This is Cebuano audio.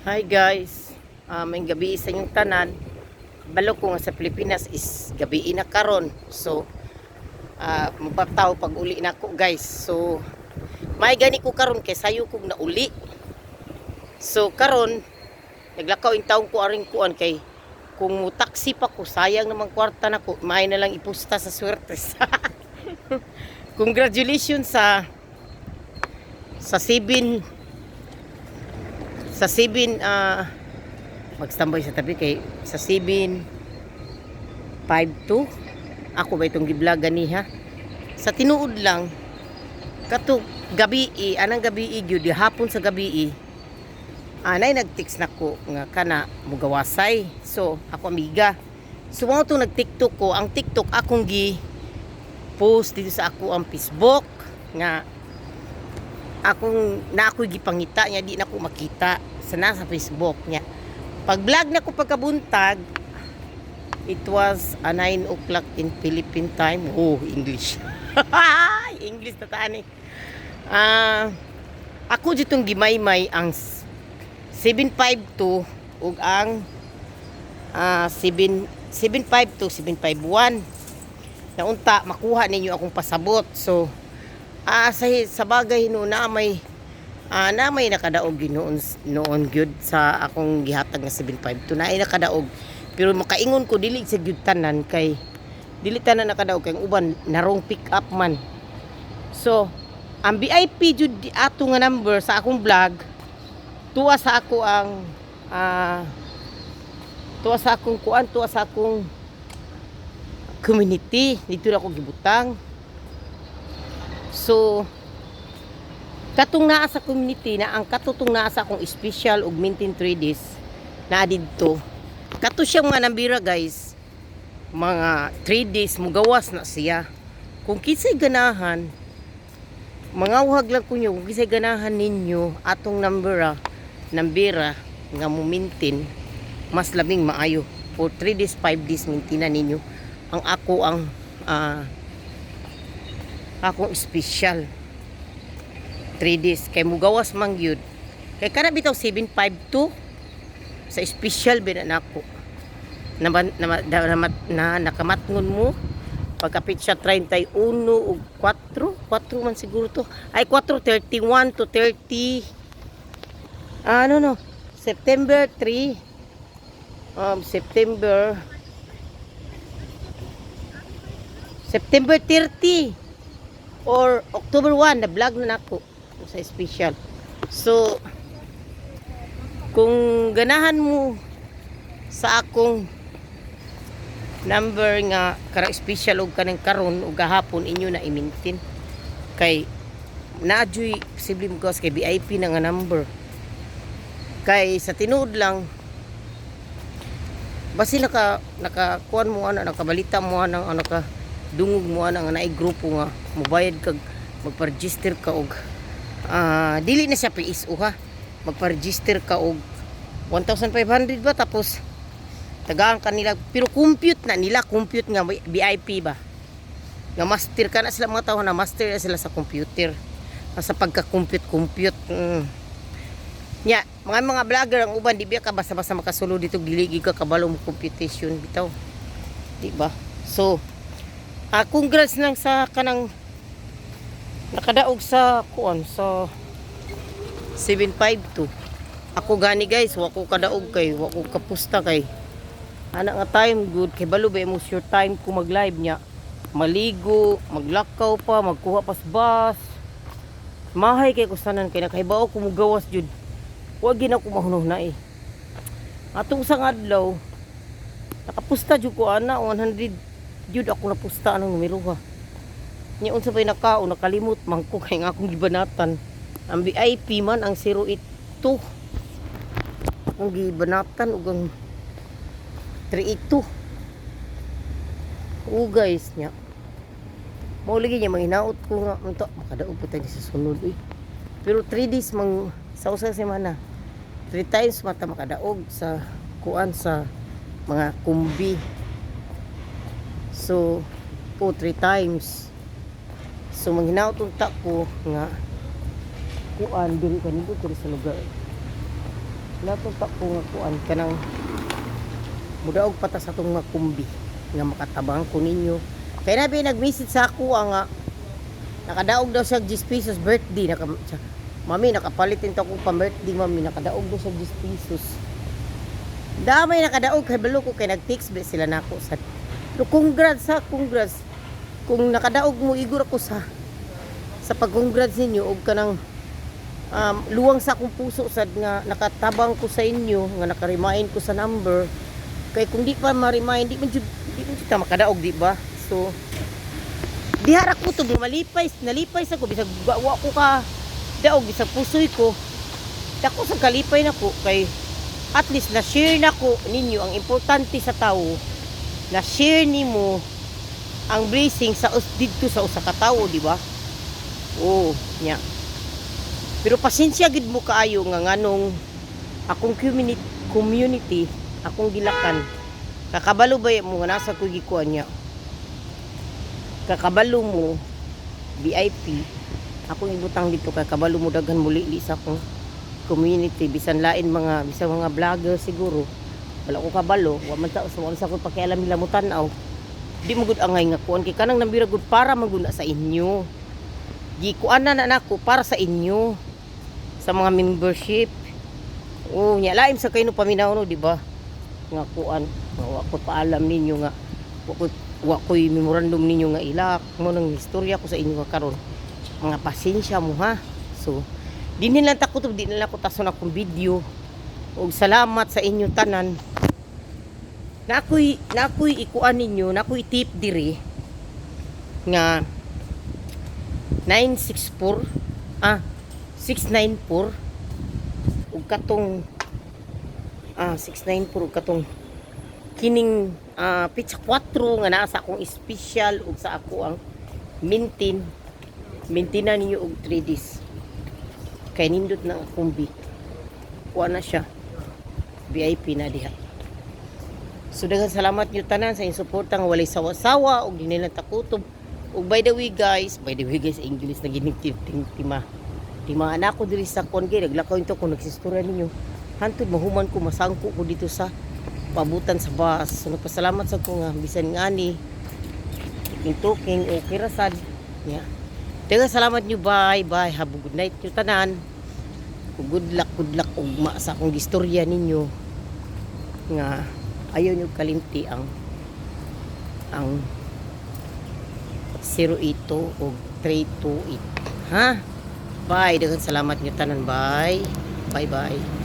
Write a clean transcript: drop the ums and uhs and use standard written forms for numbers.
Hi guys, may gabi sa inyong tanan. Balo ko nga sa Pilipinas is gabi na karon. So, mapataw pag uli na ko, guys. So, may gani ko karon kay sayo kog nauli. So, karon naglakaw in taong ko aring kuan kay kung mo taxi pa ko, sayang naman kwarta nako, may na lang ipusta sa swertes. Congratulations sa 7 sa 7, magstambay sa tabi kay sa 7 5 2 ako ba itong gi-vlog ganiha. Sa tinuod lang, kato gabi, anang gabi gyud, hapon sa gabi, anay nag-text nako nga kana mugawasay. So ako amiga, so mao tong nag-TikTok ko, ang TikTok akong gi post dito sa ako ang Facebook nga akong na ako'y gipangita niya, di na ko makita sa nasa Facebook niya. Pag vlog na ko pagkabuntag, it was a 9 o'clock in Philippine time. Oh, English, English na taan eh. Ako ditong gimaymay ang 752 ug ang 7 752 751 na unta makuha ninyo akong pasabot. So sa bagay no na may nakadaog gyud noon noon gyud sa akong gihatag nga 752 na ay nakadaog, pero makaingon ko dili sa gyud tanan kay dili tanan nakadaog kay ang uban narong pick up man. So ang VIP jud di ato nga number sa akong vlog, tuwa sa ako ang tuwa sa akong kuan, tuwa sa akong community dito na ako gibutang. So katong naa sa community na ang katutong naa sa akong special ug maintain 3 days naa didto, kato siyang mga nambira guys, mga 3 days mugawas na siya. Kung kinsay ganahan, mga uhag lang kunyo, kung kinsay ganahan ninyo atong nambira nga mo maintain, mas labing maayo for 3 days, 5 days maintain na ninyo ang ako ang akong special 3 days kay mugawas man gyud kay kana bitaw 752 sa special ba na nako na, na, na, na, na nakamatngon mo pagkapit siya 31 ug 4 4 man siguro to, ay 4:31 to 30, ano no, September 3, September 30 or October 1 na vlog na nako sa special. So kung ganahan mo sa akong number nga karang special og kanang karon ug gahapon, inyo na i-maintain kay naadyoy posible mo kay VIP na nga number. Kay sa tinuod lang, basi naka kuan mo ana, nakabalita mo ana, ano ka dungog mo ana nga naay grupo nga mobayad kag magpa-register ka og dili na siya PSO ha, magpa-register ka og 1,500 ba, tapos tagaan kanila, pero compute na nila, compute nga VIP ba nga master ka na sila, mga tao na master na sila sa computer, sa pagka-compute compute. Nya, mga vlogger ang uban di ba ka basta-basta makasulod dito, dili ka kabalo mo computation bitaw. Di ba? So, congrats lang sa kanang nakadaog sa kuan sa 752. Ako gani guys, wa ko kadaog kay wa ko kapusta kay ana nga time good kay balo ba mo sure time ko mag-live niya. Maligo, maglakaw pa, magkuha pa sa bus. Mahay kay kusanan kay nakahibaw ko mugawas jud. Wa gid ako mahunoh na eh. Atong isang adlaw, nakapusta jud ko ana 100 jud ako napusta anong numero ha. Nya unsa pa'y nakao, nakalimot man ko kay nga akong gibanatan. Ang VIP man ang 082. Akong gibanatan ug ang 382. O guys nya. Mao lagi niya manghinaot ko nga unta makadaog po tayo sa sunod eh. Pero 3 days mang sa usa ka semana. 3 times mata makadaog sa kuan sa mga kumbi. So, po 3 times. So manghinaot unta ko nga kuan diri kanindot diri sa lugar. Lato pa ko nga kuan, kanang mudaog pa ta sa atong mga kumbi nga makatabang ko ninyo. Kay nabi nag-message sa ako ang nakadaog daw siya 10 pesos birthday naka siya, "Mami, nakapalit din ako pa birthday, mami." Nakadaog daw siya 10 pesos. Damay nakadaog kay balo ko kay nag-text ba sila nako sa. Pero congrats ha, congrats. Kung nakadaog mo, igor ako sa pag-congrats ninyo og kanang luwang sa akong puso sad nga nakatabang ko sa inyo, nga naka-remind ko sa number, kay kung di pa ma-remind, di man jud ta makadaog, di ba? So diha ra ko to malipay, nalipay sa ko bisag wa ko ka daog, bisag pusoy ko dako sa kalipay nako kay at least na share nako ninyo. Ang importante sa tao, na share nimo ang blessing sa didto sa usa ka tawo, di ba? Oh, nya. Pero pasensya gid mo kaayo nga nganong akong community akong gilakan. Kakabalo ba mo nga nasa ko gikuan niya? Kakabalo mo VIP akong ibutang dito kay kabalo mo daghan muli sa akong community, bisan lain mga, bisan mga vlogger siguro. Wala ko kabalo, wa man ta wa man sa ko pakialam nila mo tan-aw. Di mo gud angay nga kuan kay kanang nambira gud para maguna sa inyo. Gikuan na na nako para sa inyo, sa mga membership. Oh, nya laim sa kayo no paminaw no, di ba? Nga kuan, nga wa ko paalam ninyo nga wa ko'y memorandum ninyo nga ilak mo nang istorya ko sa inyo nga karon. Mga pasensya mo ha. So, di nila takot, di nila ko tason akong video. Og salamat sa inyo tanan. Na ako'y ikuan ninyo, na ako'y tip diri nga 964, ah, 694 ug katong 694 ug katong kining pitsa 4 nga naa sa akong special ug sa ako ang maintain maintain na ninyo og 3 days kay nindot na ang kumbi. Kuha na siya, VIP na diha. So daghang salamat niyo tanan sa inyong suporta nga walay sawa-sawa ug di nila takutob. Ug by the way guys, by the way guys, English na ginig tim tima. Tima anak ko diri sa kon kay naglakaw into ko nagsistorya ninyo. Hantod mahuman ko, masangko ko dito sa pabutan sa bus. So nagpasalamat sa ko nga bisan ngani tuking okay ra sad. Yeah. Daghang salamat niyo. Bye bye. Have a good night niyo tanan. Ug good luck ugma sa akong gistorya ninyo nga ayaw nyo kalimti ang 082 o 328 ha. Bye, daghang salamat niyo tanan. Bye bye bye.